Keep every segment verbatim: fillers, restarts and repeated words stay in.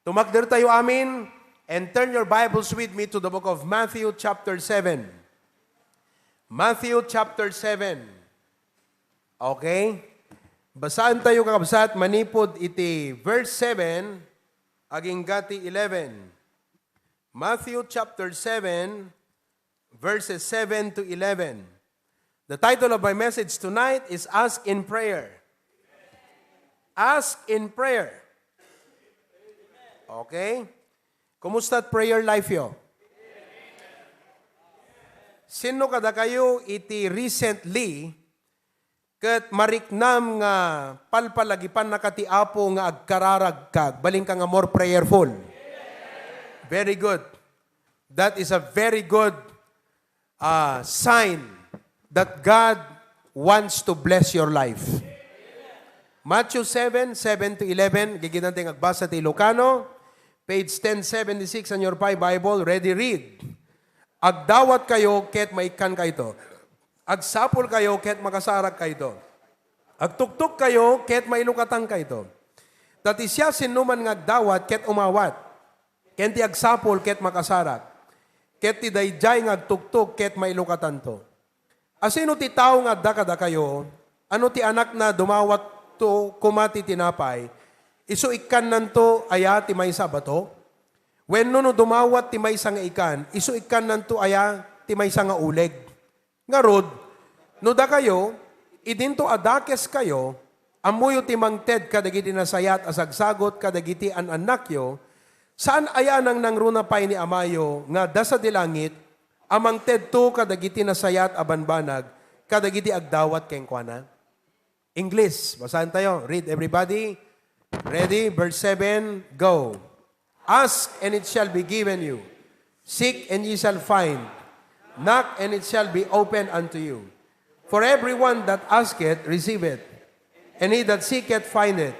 Tumakder tayo amin and turn your Bibles with me to the book of Matthew chapter seven. Matthew chapter seven. Okay? Basaan tayo, kakabsat, manipod iti verse seven agingga ti eleven. Matthew chapter seven, verses seven to eleven. The title of my message tonight is Ask in Prayer. Ask in Prayer. Okay? Kumusta at prayer life yo? Sino kadakayo iti recently ket mariknam nga palpalagipannaka ti Apo nga agkararagka, agbalinka nga more prayerful? Very good. That is a very good ah, sign that God wants to bless your life. Matthew seven, seven to eleven, gigitan ti agbasa ti Ilocano, page ten seventy-six on your Pi Bible, ready, read. Agdawat kayo ket maikkan kayto. Agsapul kayo ket makasarak kayto. Agtuktok kayo ket mailukatan kayto. Ta ti siasinoman nga agdawat ket umawat. Ken ti agsapul ket makasarak, ket ti daydiay nga agtuktok ket mailukatanto. Asino ti tao nga adda kadakayo, a no ti anakna dumawatto koma ti tinapay, isu ikkannanto aya ti maysa a bato? Wenno no dumawat ti maysa nga ikan, isu ikkannanto aya ti maysa nga uleg? Ngarud, no dakayo, idinto a dakeskayo, ammoyo ti mangted kadagiti nasayaat a sagsagut kadagiti an-annakyo, saan aya a nangnangruna pay ni Amayo nga adda sadi langit a mangtedto kadagiti nasayaat a banbanag kadagiti agdawat kenkuana? English, basaen tayo. Read, everybody. Ready? Verse seven, go. "Ask, and it shall be given you. Seek, and ye shall find. Knock, and it shall be opened unto you. For everyone that asketh, receiveth, and he that seeketh, findeth,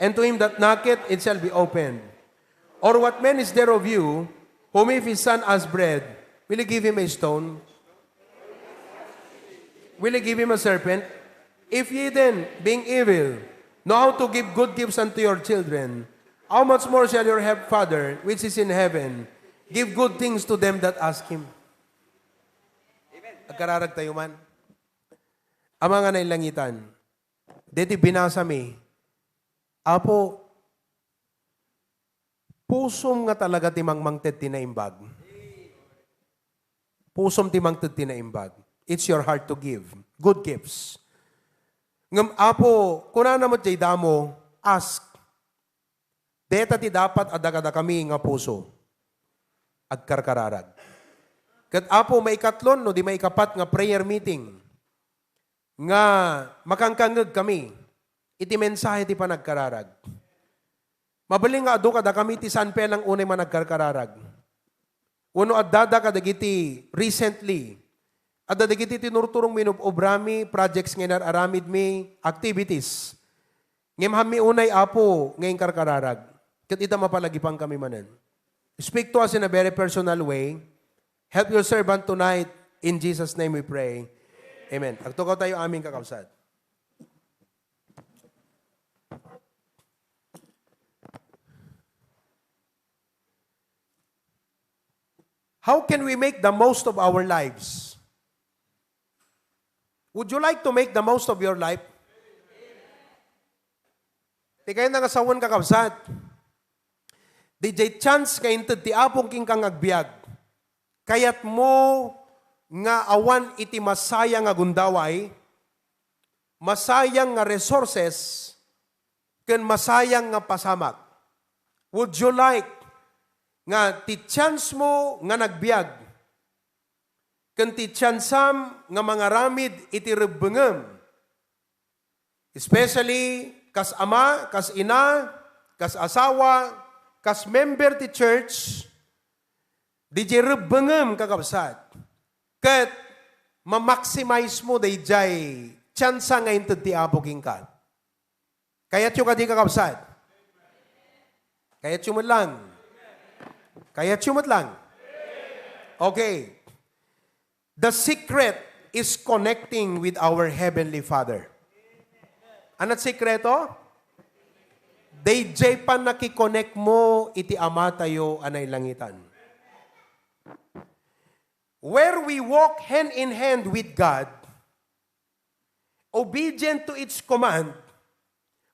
and to him that knocketh, it shall be opened. Or what man is there of you, whom if his son ask bread, will he give him a stone? Will he give him a serpent? If ye then, being evil, know how to give good gifts unto your children, how much more shall your Hev-, Father, which is in heaven, give good things to them that ask him?" Agkararag tayo man. Ama nga nailangitan, deti binasa mi, Apo, pusom nga talaga ti mangmangted ti naimbag. Pusom ti mangted ti naimbag. It's your heart to give. Good gifts. Ngem, Apo, kunana met jay damo, ask. Deta ti dapat adda kadakami nga puso. Agkarkararag. Ket, Apo, maikatlon no di maikapat nga prayer meeting nga makangkangngeg kami iti mensahe ti panagkararag. Mabalin nga adu kadakami ti saan pay lang unay managkarkararag. Wenno addada kadagiti recently, adda dagiti tinurturong minub-obrami, projects nga inar-aramidmi, activities. Ngem hammi unay, Apo, nga inkarkararag. Ket ita mapalagipankami manen. Speak to us in a very personal way. Help your servant tonight. In Jesus' name we pray. Amen. Agtugaw tayo amin, kakabsat. How can we make the most of our lives? Would you like to make the most of your life? Ti kayat nga sawen, kakabsat, diay chance nga inted ti Apo kenka nga agbiag, kayatmo nga awan iti masayang nga gundaway, masayang nga resources, ken masayang nga pasamak. Would you like nga ti chance mo nga nagbiag ken ti chansam nga mangaramid iti rebbengem, especially kas ama, kas ina, kas asawa, kas member ti church, diay rebbengem, kakabsat, ket ma-maximize mo daydiay tsansa nga inted ti Apo kenka. Kayatyo kadi, kakabsat? Kayatyo met lang? Kayatyo met lang? Okay. The secret is connecting with our Heavenly Father. Anat sikreto? Dayjay pannakikonek mo iti Amatayo a nailangitan. Where we walk hand in hand with God, obedient to each command,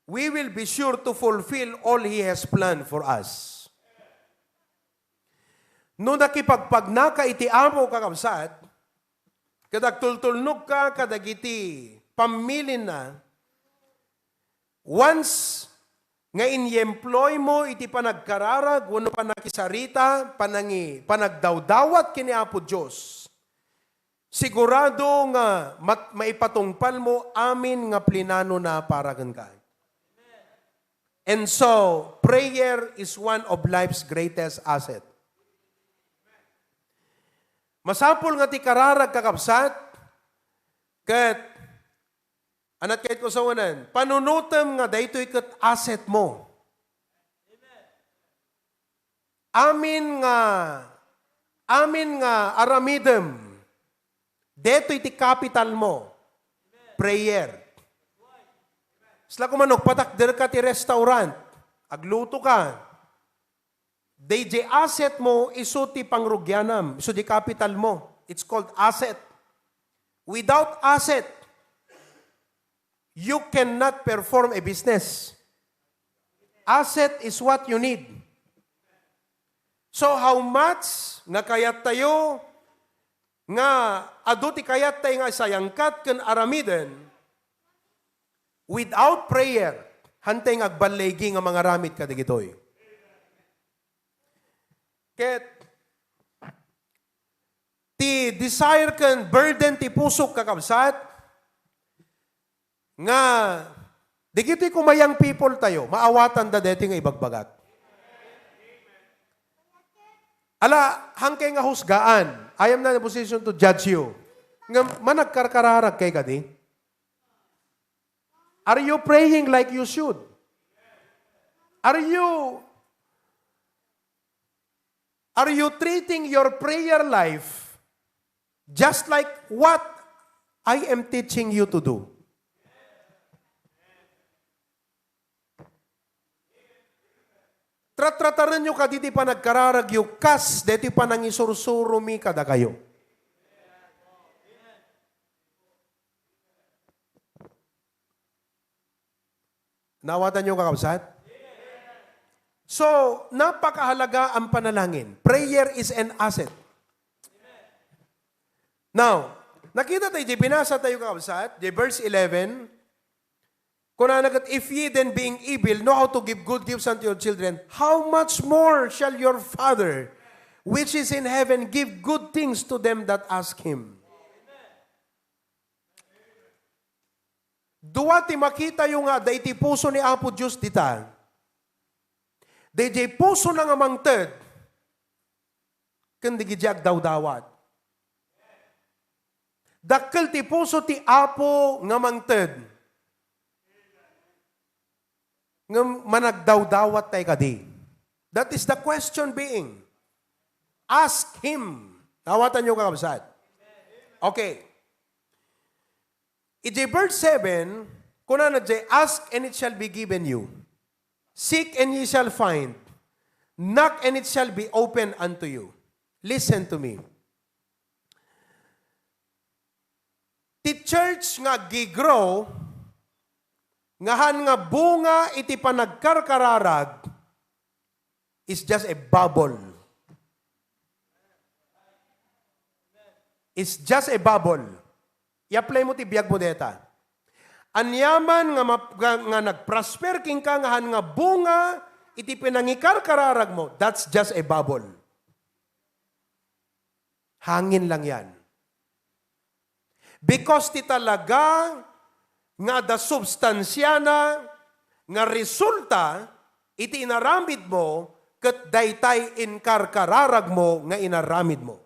we will be sure to fulfill all He has planned for us. No nakipagpagnaka iti Apo, kakabsat, ket agtultulnogka kadagiti pammilinna, once nga inyemploy mo iti panagkararag wenno panakisarita, panangi-, panagdawdawat ken ni Apo Dios, sigurado nga mat-, maipatungpal mo amin nga plinano na para kenka. And so, prayer is one of life's greatest asset. Masapul nga ti kararag, kakabsat, ket, anat kayat ko sawanan, panunutem nga daytoy ket asset mo. Amin nga, amin nga aramidem, daytoy ti capital mo. Prayer. Sla kuman, no, patakder ka ti restaurant, agluto ka. Dayjay asset mo, isu ti pangrugianam, isu di capital mo. It's called asset. Without asset, you cannot perform a business. Asset is what you need. So how much nga kayattayo nga adu ti kayattayo nga isayangkat ken aramiden, without prayer, hantay nga agballigi nga mangaramid kadagitoy. Ket ti desire ken burden ti pusok, kakabsat, nga digitoy koma young people tayo, maawatanda daytoy nga ibagbagak. Ala, hankay nga husgaan. I am not in a position to judge you. Nga managkarkararag kay kadi? Are you praying like you should? Are you, are you treating your prayer life just like what I am teaching you to do? Tratratarenyo kadi ti panagkararagyo kas daytoy panangisursuromi kadakayo. Naawatanyo, kakabsat? So, napakahalaga ang panalangin. Prayer is an asset. Now, nakita tayo, di binasa tayo, kakabsat, di verse eleven, kunana ket, "If ye then, being evil, know how to give good gifts unto your children, how much more shall your Father which is in heaven give good things to them that ask Him?" Dua ti makitayo nga adda iti puso ni Apo Dios dita. Daydiay pusona nga mangted ken dagiti agdawdawat. Dakkel ti puso ti Apo nga mangted. Ngem managdawdawat tay kadi? That is the question being ask Him. Nawatanyo, kakabsat? Okay. Iti verse seven, kunana diay, "Ask and it shall be given you. Seek and ye shall find. Knock and it shall be opened unto you." Listen to me. Ti church nga aggi-grow, nga haan nga bunga iti panagkarkararag, is just a bubble. Is just a bubble. I-apply mo ti biag mo deta. Aniaman nga map-, nga, nga nagprosper kenka nga haan nga bunga iti pinangikarkararag mo, that's just a bubble. Hangin lang yan. Because ti talaga nga adda substansiana nga resulta iti inaramid mo ket daytay inkarkararag mo nga inaramid mo.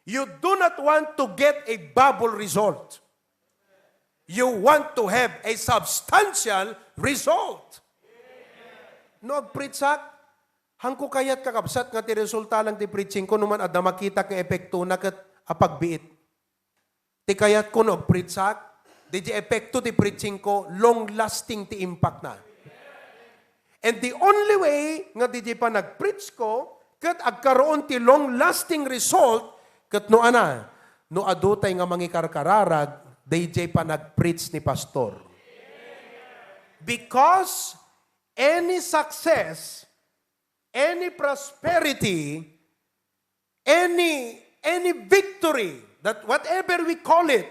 You do not want to get a bubble result. You want to have a substantial result. No agpreachak, hangko kayat, kakabsat, nga ti resulta lang ti preaching ko, no man adda makitak nga epektona ket apagbiit. Ti kayatko no agpreachak, Diay epekto ti preaching ko, long-lasting ti impact na. And the only way nga diay panag-preach ko, ket agkaroon ti long-lasting result, ket no ana, no adu tay nga mangikarkararag, diay panag-preach ni pastor. Because any success, any prosperity, any, any victory, that whatever we call it,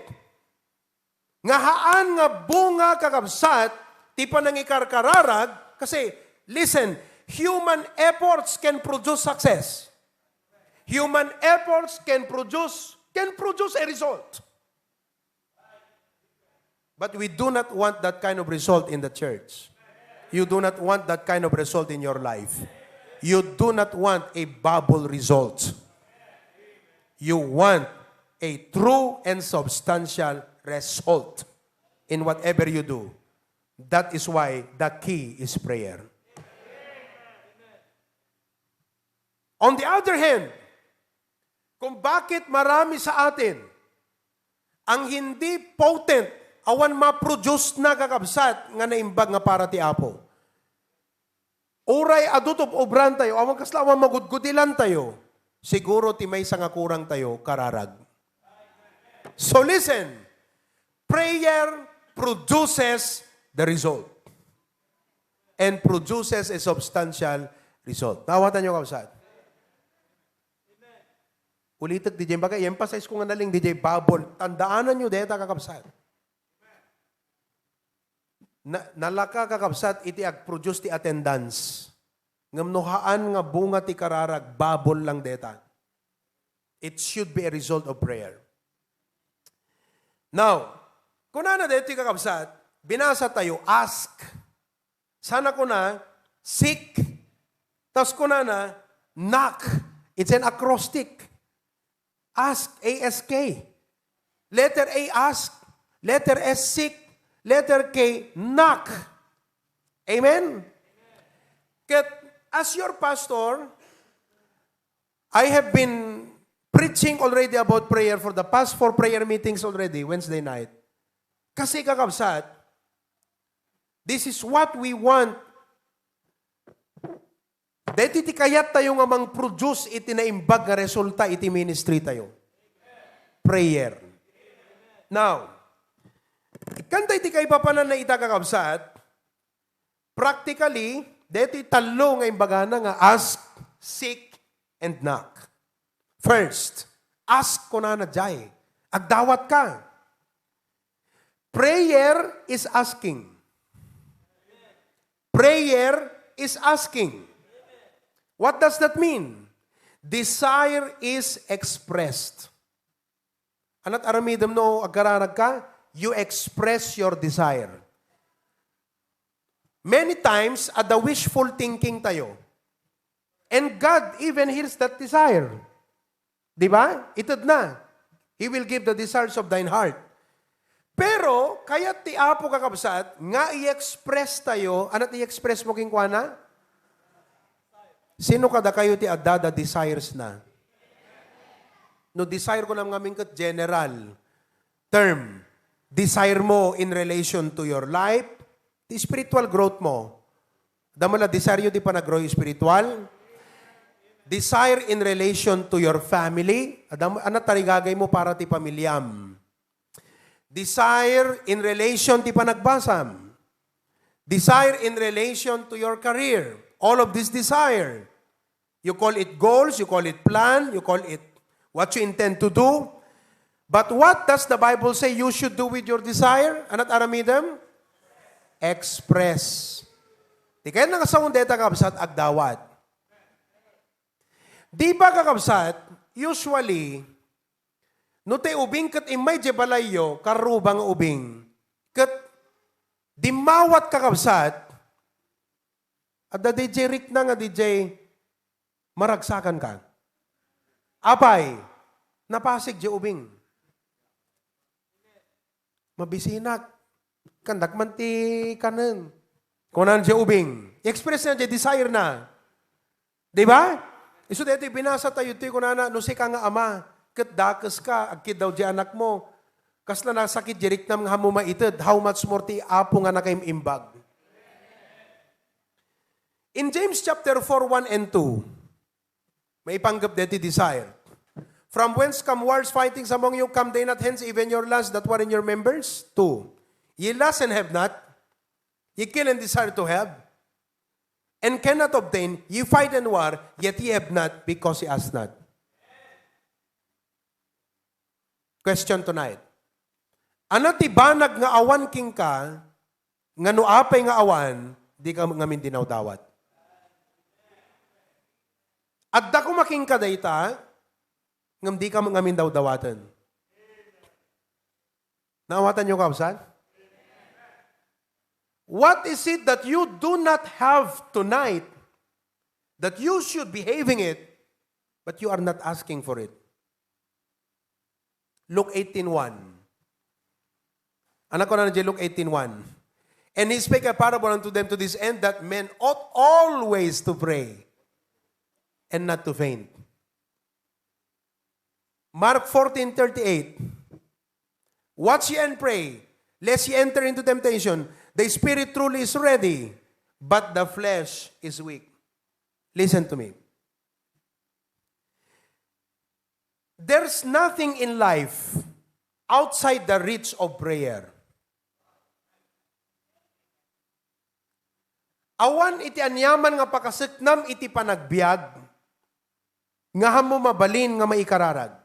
nga haan nga bunga, kakabsat, ti panangikarkararag, kasi, listen, human efforts can produce success. Human efforts can produce, can produce a result. But we do not want that kind of result in the church. You do not want that kind of result in your life. You do not want a bubble result. You want a true and substantial result in whatever you do. That is why the key is prayer. On the other hand, kung bakit marami sa atin ang hindi potent, awan ma-produce na, kakabsat, nga naimbag nga para ti Apo. Uray adu ti ob-obran tayo, awan kasla awan magudgudilan tayo, siguro ti maysa nga kurang tayo, kararag. So listen, prayer produces the result. And produces a substantial result. Naawatan niyo, kabsat? Ulitek diay, baga, i-emphasize ko nga nalin diay bubble. Tandaanan niyo deta, kakabsat. Na, nalaka, kakabsat, iti ag-produce ti attendance. Ngem no haan nga bunga ti kararag, bubble lang deta. It should be a result of prayer. Now, kunana daytoy, kakabsat, binasa tayo, ask. Sana kuna, seek. Tapos kunana, knock. It's an acrostic. Ask, A S K. Letter A, ask. Letter S, seek. Letter K, knock. Amen? Ket, as your pastor, I have been preaching already about prayer for the past four prayer meetings already, Wednesday night. Kasi, kakabsat, this is what we want. Daytoy ti kayat tayo nga mang-produce iti naimbag nga resulta iti ministry tayo. Prayer. Now, kanta iti kaipapanan na ita, kakabsat, practically, daytoy tallo nga imbagana nga ask, seek, and knock. First, ask, kunana diay. Agdawat ka. Prayer is asking. Prayer is asking. What does that mean? Desire is expressed. Ana't aramidem no agkararag ka? You express your desire. Many times, adda wishful thinking tayo. And God even hears that desire. Di ba? Ited na. He will give the desires of thine heart. Pero, kayat ti Apo, kakabsat, nga i-express tayo, ana't i-express mo kenkuana? Sino kadakayo ti adda da desires na? No desire ko nam ngamin ket general term. Desire mo in relation to your life, ti spiritual growth mo. Adda met la desire yo ti panag-grow spiritual? Desire in relation to your family. Adda, ana't tarigagay mo para ti pamiliam? Desire in relation ti panagbasam. Desire in relation to your career. All of this desire. You call it goals, you call it plan, you call it what you intend to do. But what does the Bible say you should do with your desire? Ana't aramidem? Express. Ti kayat nga sawen dayta, kakabsat, agdawat. Di ba, kakabsat, usually, no ti ubing ket immay diay balayyo, karruba nga ubing, ket dimmawat, kakabsat, adda diay rikna nga diay maragsakan ka. Apay, napasig diay ubing. Mabisinak. Kandak man ti kanen. Kunan diay ubing. I-express na diay desire na. Di ba? Isu daytoy binasa tayo, ti kunana, no sika nga ama, ket dakes ka, agkiddaw diay anak mo. Kasla nasakit di riknam nga ammo maited, how much more ti Apo nga nakaim-imbag. In James chapter four, one and two, maipanggep deti desire. From whence come wars, fightings among you? Come they not hence, even your lusts that were in your members? Two, ye lust and have not, ye kill and desire to have, and cannot obtain, ye fight and war, yet ye have not because ye ask not. Question tonight. Ano ti banag nga awan kenka, nga no apay nga awan, dika ngamin dinawdawat? Adda koma kenka dayta, ngem dika ngamin dawdawaten. Naawatanyo, kabsat? What is it that you do not have tonight that you should be having it, but you are not asking for it? Luke eighteen one. Anak ko na, Luke eighteen one. And he spake a parable unto them to this end, that men ought always to pray and not to faint. Mark fourteen thirty-eight. Watch ye and pray, lest ye enter into temptation. The spirit truly is ready, but the flesh is weak. Listen to me. There's nothing in life outside the reach of prayer. Awan iti aniaman nga pakaseknam iti panagbiag nga ammo mabalin nga maikararag.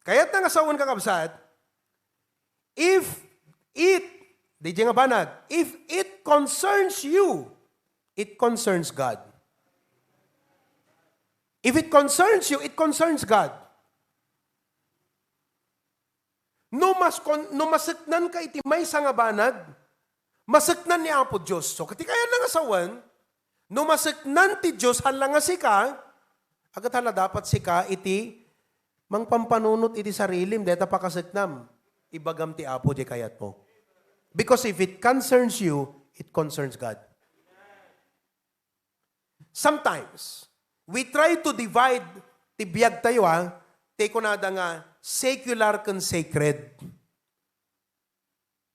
Kayatna nga sawen, kakabsat, if it, di nga banag, if it concerns you, it concerns God. If it concerns you, it concerns God. No mas kon-, no maseknanka iti maysa nga banag, maseknan ni Apo Dios. So, iti kayatna nga sawen, no maseknan ti Dios, hala nga sika, agat hala dapat sika iti mangpampanunot iti sarilim, deta pakaseknam, ibagam ti Apo, di kayatmo. Because if it concerns you, it concerns God. Sometimes, we try to divide ti biagtayo, ha, ti kunada nga secular ken sacred.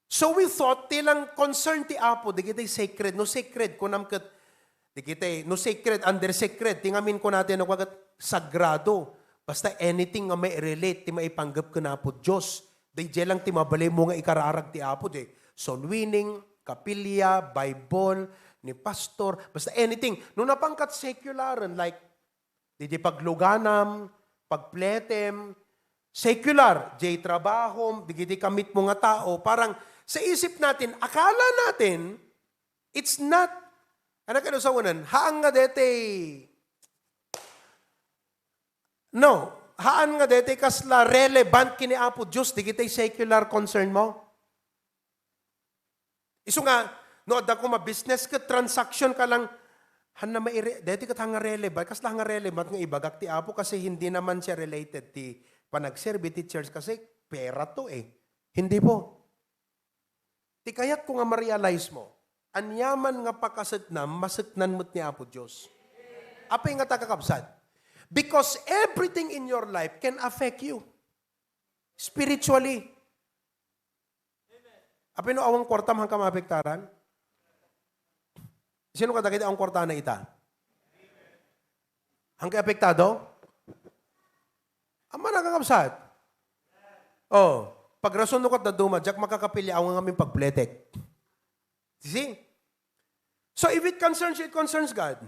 So we thought, ti lang concern ti Apo, dagiti sacred. No sacred, kunam ket, dagiti, no sacred, under sacred, ti ngamin kunata no, ket sagrado. Basta anything nga may relate, ti maipanggep ken Apo Dios. Daydiay lang ti mabalin mo nga ikararag ti Apo, di soul winning, kapilya, Bible, ni pastor, basta anything. No napangkat secularen, like, daydiay pagluganam, pagpletem, secular, jay trabahom, dagiti kamit mo nga tao, parang sa isip natin, akala natin, it's not, ano kano sa unan, haan nga deti, no, haan nga deti kasla relevant kini Apo Dios, dagiti secular concern mo. Isu nga, no, adda koma business ket transaction ka lang, haan nga maire-, deti ket haan nga relevant, kasla haan nga relevant nga ibagak ti Apo kasi hindi naman siya related ti panagserbi ti church kasi pera to eh. Hindi po. Ti kayat ko nga ma-realize mo, aniaman nga pakaseknam, maseknan met ni Apo Dios. Apay nga ta, kakabsat? Because everything in your life can affect you spiritually. Apay no awan kuartam, haan ka maapektaran? Sino kadagiti awan kuartana ita? Haan ka apektado? Ammom, kakabsat. Oh, pagrason no ket dadduma, diak makakapilya, awan ngamin pagpletek. You see? So if it concerns you, it concerns God.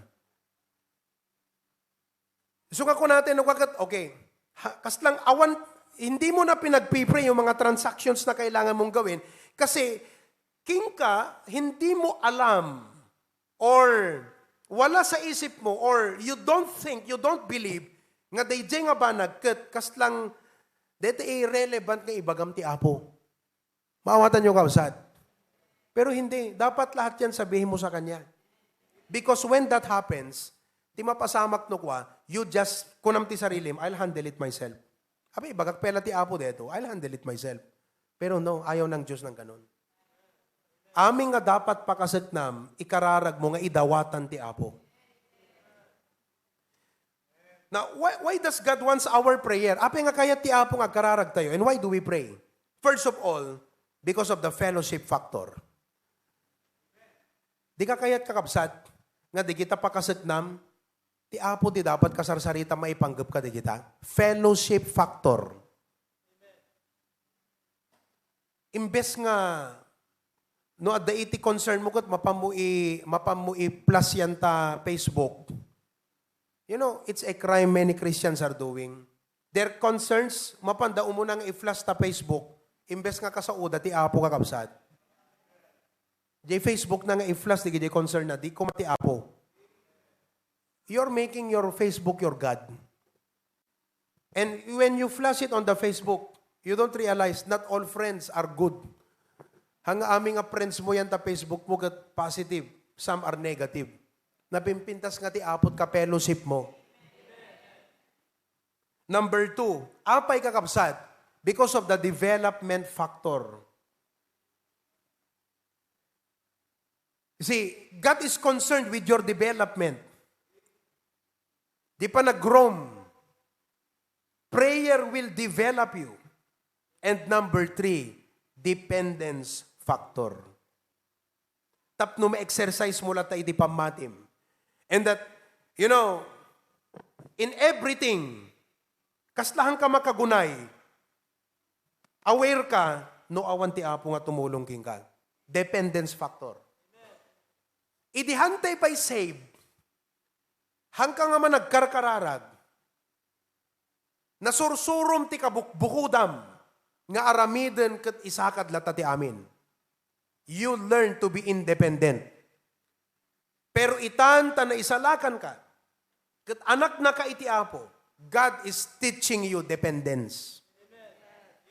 So, nga kunate, no, kakat-, okay. Ha, kaslang awan, hindi mo na pinagpipray yung mga transactions na kailangan mong gawin kasi kinka, hindi mo alam or wala sa isip mo or you don't think, you don't believe nga dayjay nga banag ket kaslang dayta irrelevant nga ibagam ti Apo. Maawatanyo, kabsat? Pero hindi. Dapat lahat yan sabihin mo sa kanya. Because when that happens, ti mapasamak no kua, you just, kunam ti sarilim, "I'll handle it myself." Abi, ibagak pela ti Apo deto, "I'll handle it myself." Pero no, ayaw ng Diyos ng ganun. Amin nga dapat pakaseknam, ikararag mo nga idawatan ti Apo. Now, why, why does God wants our prayer? Apay nga kayat ti Apo nga agkararag tayo? And why do we pray? First of all, because of the fellowship factor. Di ka kayat, kakabsat, nga di kita pakaseknam, ti Apo ti dapat kasarsarita maipanggep ka di kita. Fellowship factor. Imbes nga, no, adda iti concern mo ket mapanmo i-, mapanmo i-flash yan ta Facebook. You know, it's a crime many Christians are doing. Their concerns, mapanda umuna nga i-flash ta Facebook, imbes nga kasaoda ti Apo, kakabsat. Jay Facebook na nga i-flash, di jay concern na, di kuma ti Apo. You're making your Facebook your God. And when you flash it on the Facebook, you don't realize not all friends are good. Hanga amin nga friends mo yan ta Facebook mo ket positive, some are negative. Napimpintas nga ti Apo ti ka-fellowship mo. Number two, apay, kakabsat, because of the development factor. You see, God is concerned with your development. Di pa nag-groom. Prayer will develop you. And number three, dependence factor. Tapno ma-exercise mo latta iti pammatim. And that, you know, in everything, kasla ka makagunay, aware ka no awan ti Apo nga tumulong kenka. Dependence factor. Idi hantay pay saved, hangka nga man agkarkararag, nasursurom ti kabukbukodam nga aramiden ket isakad latta ti amin. You learn to be independent. Pero itan ta naisalakanka, ket anaknaka iti Apo, God is teaching you dependence.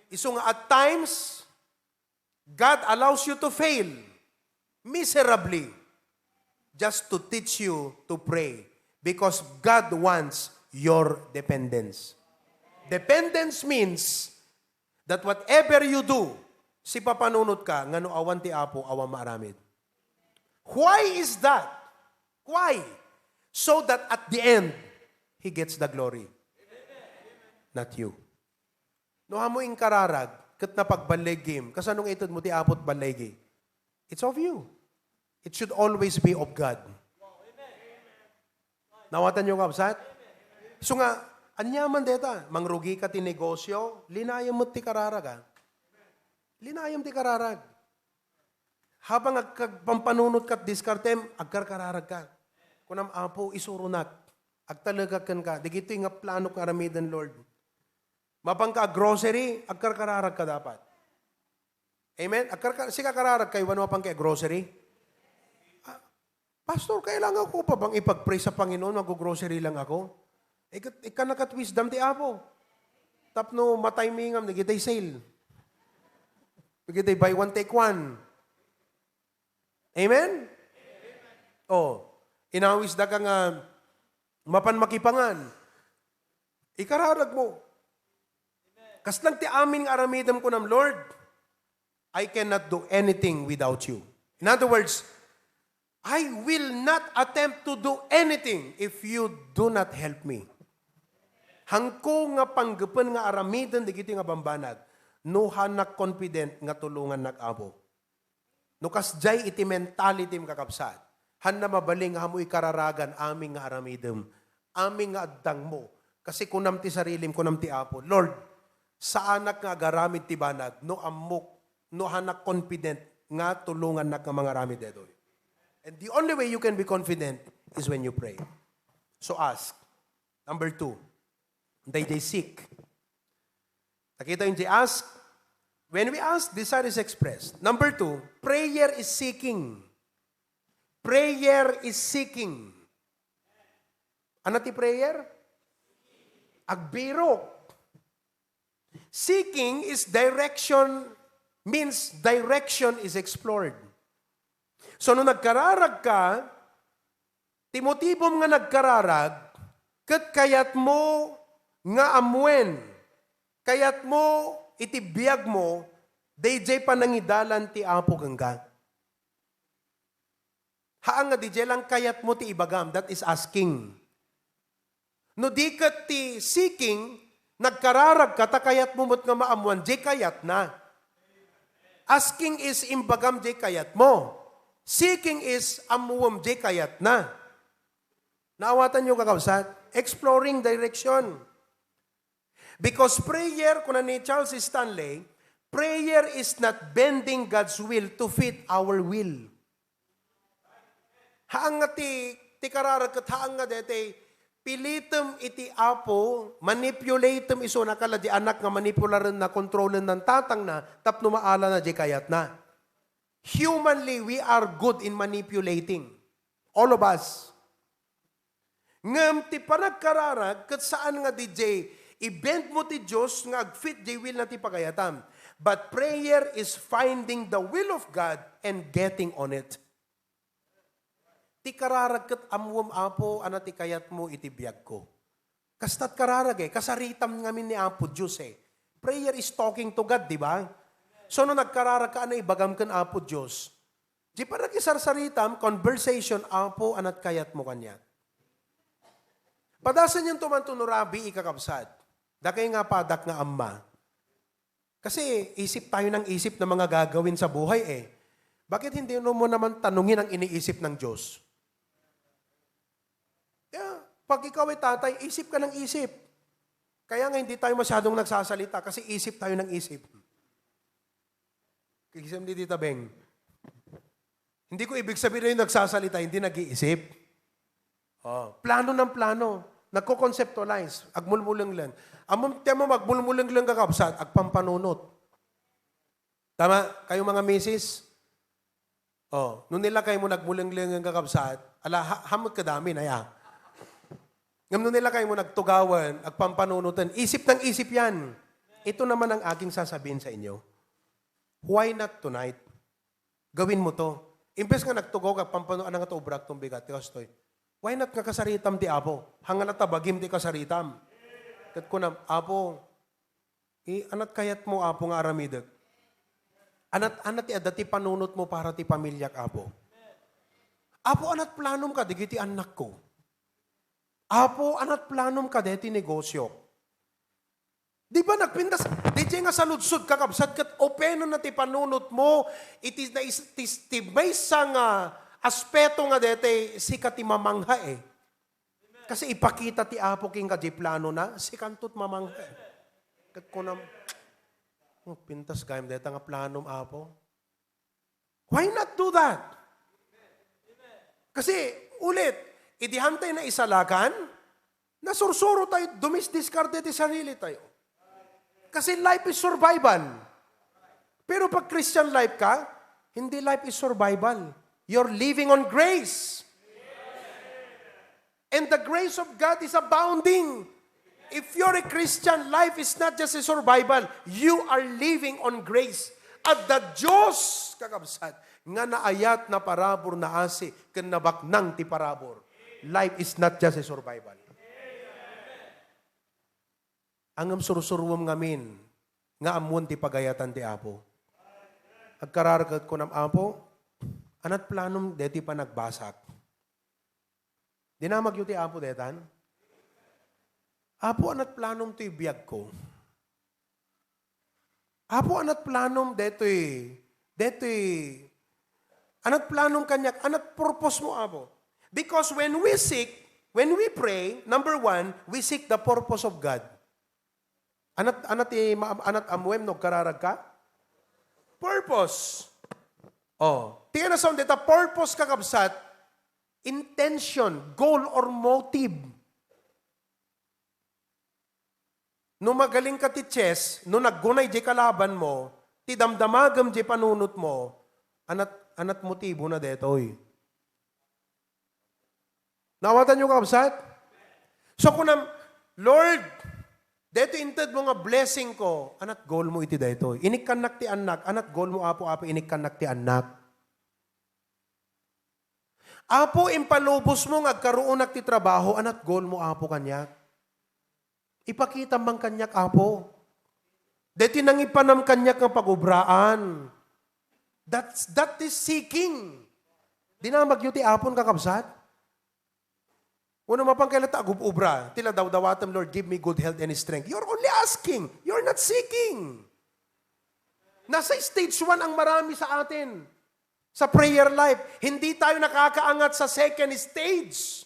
Isu nga at times, God allows you to fail miserably just to teach you to pray because God wants your dependence. Dependence means that whatever you do, sipapanunot ka nga no awan ti Apo, awan maaramid. Why is that? Why? So that at the end, He gets the glory. Not you. No, amo inkararag, ket napagballigi, kasano nga ited mo ti Apo ti balligi? It's of you. It should always be of God. Nawatan yo, kabsat? So nga, ania man deta, mangrugi ka ti negosyo, linayem met ti kararag, ah. Linayem ti kararag. Habang agkagpampanunot kat diskartem, agkarkararag ka. Kunam, Apo, isuronak. Agtalekak kenka. Dagitoy nga planok nga aramiden, Lord. Mapanka a grocery, agkarkararag ka dapat. Amen? Agkarka-, sika kararag kayo, ano mapanka a grocery? Ah, Pastor, kailangan ko pa bang ipag-pray sa Panginoon? Mag-grocery lang ako. Ik-, ikana kat wisdom ti Apo. Tapno matay mi ngam, nagitay sale. Nagitay buy one, take one. Amen? Oh, inawis da ka nga mapan makipangan. Ikararag mo. Kaslang ti amin nga aramidem kunam, Lord, I cannot do anything without you. In other words, I will not attempt to do anything if you do not help me. Hangko nga panggepen nga aramiden dagiti nga bambanag, no hanak confident nga tulongannak, Apo. No kasdiay iti mentality, kakabsat, hanna mabalin nga ammo ikararagan amin nga aramidem, amin nga addangmo. Kasi kunam ti sarilim, kunam ti Apo, Lord, saanak nga agaramid ti banag no ammok, no hanak confident nga tulongannak nga mangaramid daytoy. And the only way you can be confident is when you pray. So ask. Number two, daydiay seek. Nakita yung di ask? When we ask, desire is expressed. Number two, prayer is seeking. Prayer is seeking. Ano ti prayer? Agbirok. Seeking is direction, means direction is explored. So, no nagkararag ka, ti motibom nga nagkararag, ket kayatmo nga ammuen, kayatmo iti biagmo, daydiay panangidalan ti Apo kenka. Haan nga daydiay lang kayatmo ti ibagam, that is asking. No di ket ti seeking, nagkararagka ta kayatmo met nga maammuan diay kayatna. Asking is imbagam diay kayatmo. Seeking is ammuem diay kayatna. Naawatanyo, kakabsat? Exploring direction. Because prayer, kuna ni Charles Stanley, prayer is not bending God's will to fit our will. Haan nga ti, ti kararag ket haan nga daytoy, pilitem iti Apo, manipulatem isuna, kala di anak nga manipularenna, kontrolenna, tatangna, tapno maalana di kayatna. Humanly, we are good in manipulating. All of us. Ngem ti panagkararag, ket saan nga diay i-bend mo ti Dios nga agfit diay will na ti pagayatam. But prayer is finding the will of God and getting on it. Ti kararag ket ammuem, Apo, ania ti kayatmo iti biagko. Kastat kararag eh, kasaritam ngamin ni Apo Dios eh. Prayer is talking to God, di ba? So, no nagkararag ka, ania ibagam ken Apo Dios? Di pa nakisarsaritam, conversation, Apo, aniat kayatmo kaniak? Padasenyo man to no rabii, kakabsat. Dakay nga padak nga amma. Kasi isip tayo ng isip ng mga gagawin sa buhay eh. Bakit hindi mo naman tanungin ang iniisip ng Diyos? Kaya, pag ikaw ay tatay, isip ka ng isip. Kaya nga hindi tayo masyadong nagsasalita kasi isip tayo ng isip. Kigisem ni Tita Beng. Hindi ko ibig sabihin na yung nagsasalita, hindi nag-iisip. Oh, plano ng plano. Nagko-conceptualize. Agmulmulengleng. Among tema magmulmulengleng, kakabsat, agpampanunot. Tama? Kayo mga misis? Oh, no nilakay mo nagmulenglengen, kakabsat, ala, ha-, hamot ka dami na ya. Ngam no nilakay mo nagtugawan, agpampanunutan, isip ng isip yan. Ito naman ang aking sasabihin sa inyo. Why not tonight? Gawin mo to. Imbes nga nagtugaw ka, pampano, "Anang nga to, obrak tong bigat, ti kastoy." Why not nga kasaritam ti Apo? Hangana ta bagim ti kasaritam. Ket kunam, "Apo, i-, anat kayat mo, Apo, nga aramidek? Anat, anat ti adda ti panunot mo para ti pamiliak, Apo? Apo, anat planom ka, digiti annakko? Apo, anat planom ka, deti negosyo?" Di ba nagpintas? Di nga saludsod, kakabsat, ket openon na ti panunot mo, iti na is-, ti, ti maysa nga aspeto nga dete, sika ti mamangha eh. Kasi ipakita ti Apo king kadi plano na, sikanto ti mamangha eh. Ket kunam, "Oh, pintas gayam deta nga planom, Apo." Why not do that? Kasi, ulit, idi hantay na isalakan, nasursuro tayo, dumisdiskarte ti sarili tayo. Kasi life is survival. Pero pag Christian life ka, hindi life is survival. You're living on grace. And the grace of God is abounding. If you're a Christian, life is not just a survival. You are living on grace. Adda Dios, kakabsat, nga naayat, naparabur, naasi, ken nabaknang ti parabur. Life is not just a survival. Ngem sursuruem ngamin nga ammoen ti pagayatan ti Apo. Agkararag ket kunam, "Apo, anat planom deti panagbasak?" Dinamagyo ti Apo detan? "Apo, anat planom toy biagko? Apo, anat planom detoy, detoy, anat planom kaniak, anat purpose mo, Apo?" Because when we seek, when we pray, number one, we seek the purpose of God. Anat, anat ti ma-, anat ammoem no agkararag ka? Purpose. Oh, ti kayatna saan deta purpose, kakabsat, intention, goal, or motive. No magaling ka ti chess, no naggunay di kalaban mo, ti damdamagem di panunot mo, anat, anat motibo na detoy. Naawatan niyo, kakabsat? So, kunam, "Lord, detoy inted mo nga blessing ko, anat goal mo iti daytoy? Inikkannak ti annak, anat goal mo, Apo, Apo, inikkannak ti annak." "Apo, impalubos mo nga agkaruonak ti trabaho, anat goal mo, Apo, kaniak? Ipakitam man kaniak, Apo. Deti nangipanam kaniak nga pagubraan." That's, that is seeking. Dinamagyo ti Apon, kakabsat? Wenno mapan kayat ta agub-ubra, ti la dawdawatem, "Lord, give me good health and strength." You're only asking. You're not seeking. Nasa stage one ang marami sa atin sa prayer life. Hindi tayo nakakaangat sa second stage.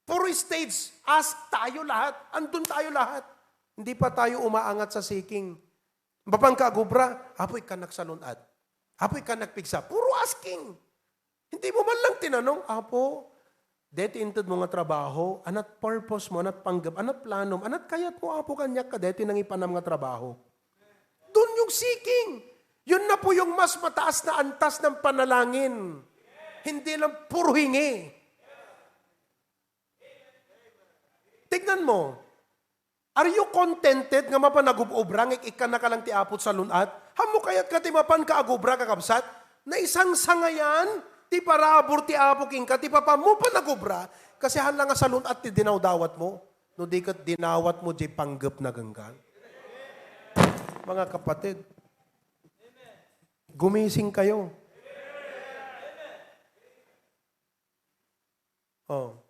Puro stage, ask tayo lahat. Andun tayo lahat. Hindi pa tayo umaangat sa seeking. Mapan ka agubra, "Apo, ikkan nagsalun-at. Apo, ikkan nagpigsa." Puro asking. Hindi mo man lang tinanong, "Apo, deti inted mo nga trabaho, anat purpose mo, anat panggep, anat planom, anat kayat mo, Apo, kaniak ka deti nangipanam nga trabaho?" Dun yung seeking. Yun na po yung mas mataas na antas ng panalangin. Hindi lang puro hingi. Tignan mo, are you contented nga mapan agub-ubra nga ikkan na ka lang ti Apo salun-at? Hammo kayat ka ti mapan ka agubra, kakabsat? Naisangsangayan ti parabur ti Apo kenka, ti papa mo panagubra, kasi haan la nga salun-at ti dinawdawat mo. No di ket dinawat mo, di panggep na ganggan. Mga kapatid, gumising kayo. Oh.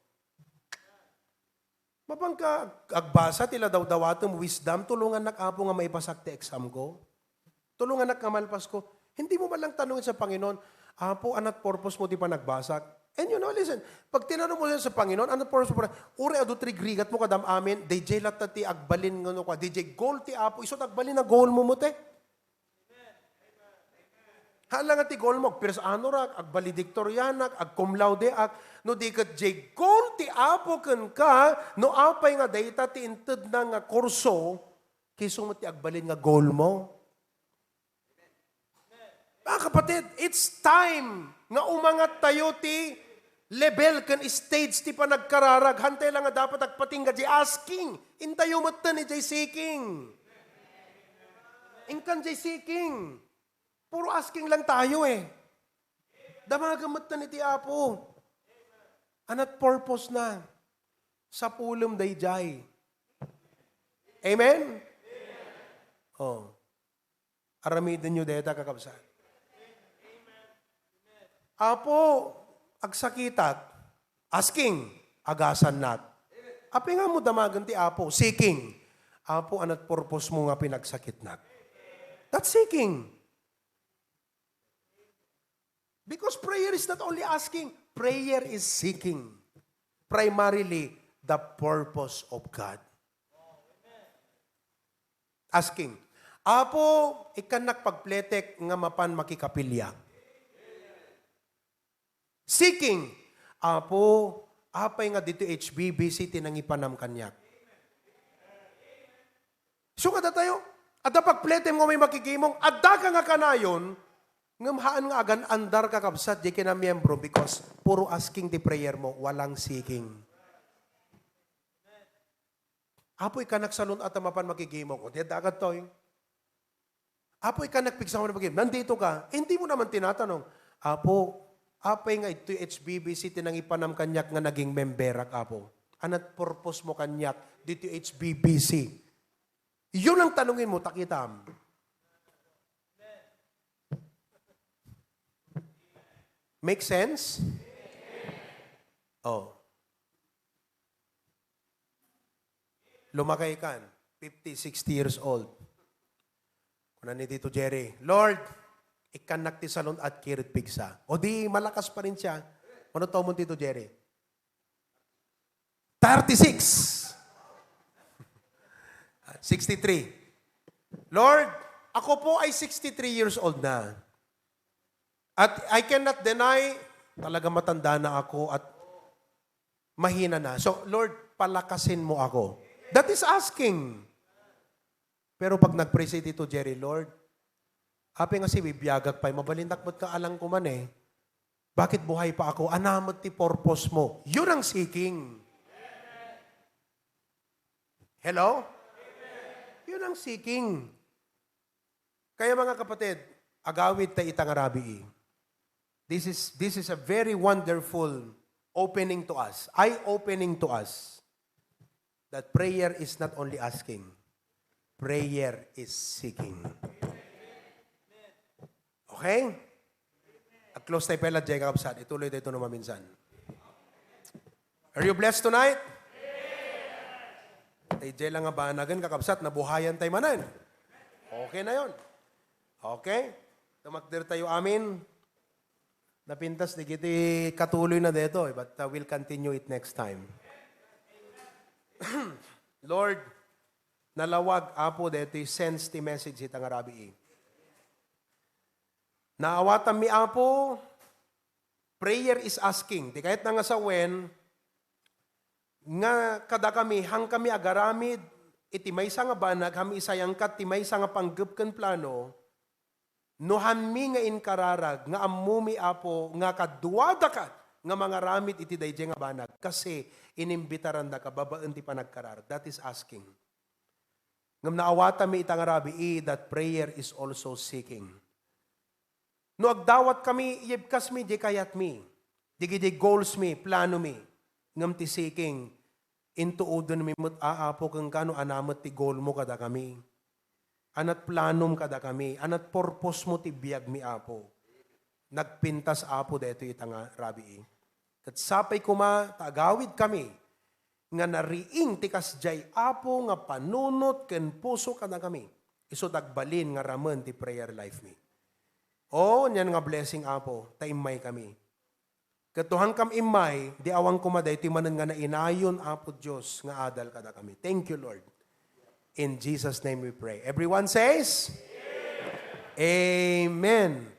Mapan ka agbasa ti la dawdawatem, wisdom, "Tulongannak, Apo, nga maipasak ti exam ko. Tulongannak nga malpas ko." Hindi mo man lang tanongin sa Panginoon, "Apo, anat purpose mo ti panagbasak?" And you know, listen, pag tinanong mo sa Panginoon, "Anat purpose mo?" Uray adu ti rigrigat mo, kadam amin, D J latta ti agbalin nga no kwa, D J goal ti Apo, isu ti agbalin a goal mo mo te. Haan la nga ti goal mo, ag-first honor ak, ag-valedictorian ak, ag-cum laude ak. No di ket jay goal ti Apo kenka, no apay nga dayta ti intedna nga kurso, kiso met ti agbalin nga goal mo. Mga kapatid, it's time nga umangat tayo ti level ken stage ti panagkararag. Hantay la nga dapat agpatingga jay asking. Intayo metten ijay seeking. Inkan jay seeking. Puro asking lang tayo eh. Damagen metten iti Apo. Anat purpose na? Sapulem dayjay. Amen? Oh. Aramidenyo dayta, kakabsat. Apo, agsakitak. Asking, agasannak. Apay nga mo damagen ti Apo? Seeking. Apo, anat purpose mo nga pinagsakitnak? That's seeking. Because prayer is not only asking, prayer is seeking. Primarily, the purpose of God. Asking, "Apo, ikkannak pagpletek nga mapan makikapiliak." Seeking, "Apo, apay nga ditoy H B B C ti nangipanam kaniak?" So, kada tayo, adda pagpletem nga may makikimong, adda ka nga kanayon, ngem haan nga agan-andar, kakabsat, di kinamiembro because puro asking ti prayer mo, walang seeking. "Apo, ikkannak salun-at a mapan makikimong." O, di adda agad to, eh. "Apo, ikkannak pigsa a mapan makikimong." Nandito ka. Eh, hindi mo naman tinatanong, "Apo, apay nga itoy H B B C ti nangipanam kaniak nga naging memberak, Apo? Anat purpose mo kaniak ditoy H B B C?" Yun ang tanungin mo, takitam. Make sense? Oh. Lumakay kan, fifty, sixty years old. Kuna ni Tito Jerry, "Lord, ikkannak ti salun-at ket pigsa." O di, malakas pa rin siya. Ano to mo, Tito Jerry? Thirty-six. Sixty-three. "Lord, ako po ay sixty-three years old na. At I cannot deny, talaga matanda na ako at mahina na. So, Lord, palakasin mo ako." That is asking. Pero pag nag-pray si Tito Jerry, "Lord, apay nga si bibiagak pay, mabalindak met nga alang ko man eh. Bakit buhay pa ako? Ania met ti purpose mo?" Yun ang seeking. Hello? Yun ang seeking. Kaya, mga kapatid, agawid ta ita nga rabii. This is, this is a very wonderful opening to us, eye-opening to us, that prayer is not only asking, prayer is seeking. Okay? Ag-close tayo pay la, jay kakabsat. Ituloy tayo ito no maminsan. Are you blessed tonight? Tay jay lang nga banagen, kakabsat, nabuhayan tay manen. Okay na yon. Okay? Tumakder tayo amin. Napintas di kiti katuloy na deto, eh, but uh, we'll continue it next time. Lord, nalawag, Apo, detoy sense ti message ita nga rabii. Naawatanmi, Apo, prayer is asking. Di kayat na nga sawen, nga kadakami, hangkami agaramid iti maysa nga banag, ham isayangkat ti maysa nga panggep ken plano, no hanmi nga inkararag nga ammomi, Apo, nga kaduadaka nga mangaramid iti daydiay nga banag, kasi inimbitarandaka babaen ti panagkararag. That is asking. Ngem naawatanmi ita nga rabii that prayer is also seeking. No agdawatkami, ibkasmi di kayatmi, dagiti goalsmi, planomi, ngem ti seeking, intuodenmi met, a, Apo, kenka no ania met ti goalmo kadakami. Ania ti planom kadakami, ania ti purposemo ti biagmi, Apo. Nagpintas, Apo, daytoy ita nga rabii. Ket sapay koma ta agawidkami nga nariing ti kasdiay, Apo, nga panunot ken puso kadakami. Isu ti agbalin nga ramen ti prayer life mi. O, nian nga blessing, Apo, ta immaykami. Ket no hangkam immay, di awan koma daytoy manen nga nainayon, Apo Dios, nga adal kadakami. Thank you, Lord. In Jesus' name we pray. Everyone says, Amen.